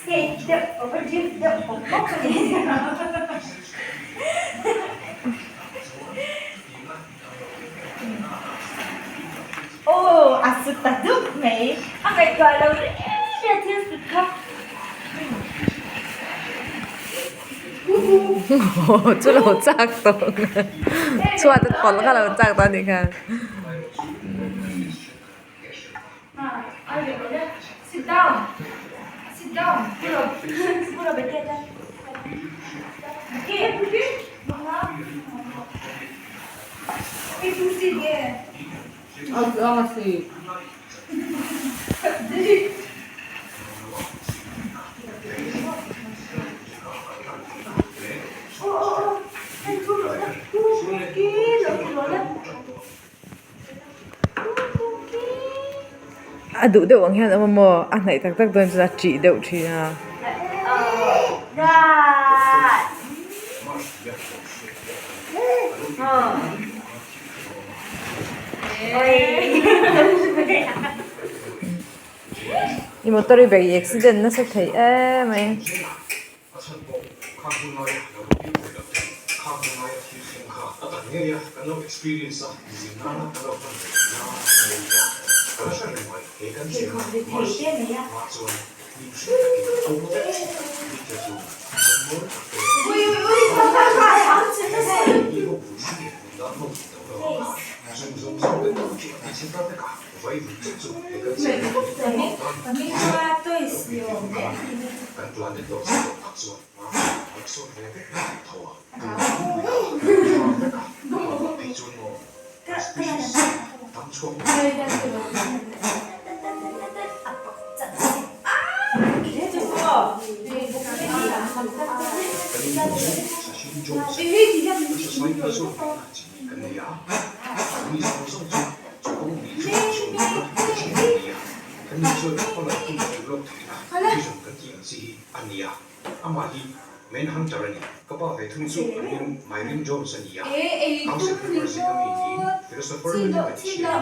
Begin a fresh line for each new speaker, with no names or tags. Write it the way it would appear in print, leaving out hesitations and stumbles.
Skate deuh pawp a drift deuh pawp pawp a ni. Aw a su ta dup mai. A ngaihtuah lo reng reng a thil sut kha.
Aw chu lo chak tawh chhuat a tawlh kha lo chak tawh a nih kha. A duh deuh ang hian a awm a maw a hnaih tak tak dawn chuan a tih deuh thin a. I motor hi bag i accident nasa thei em mai.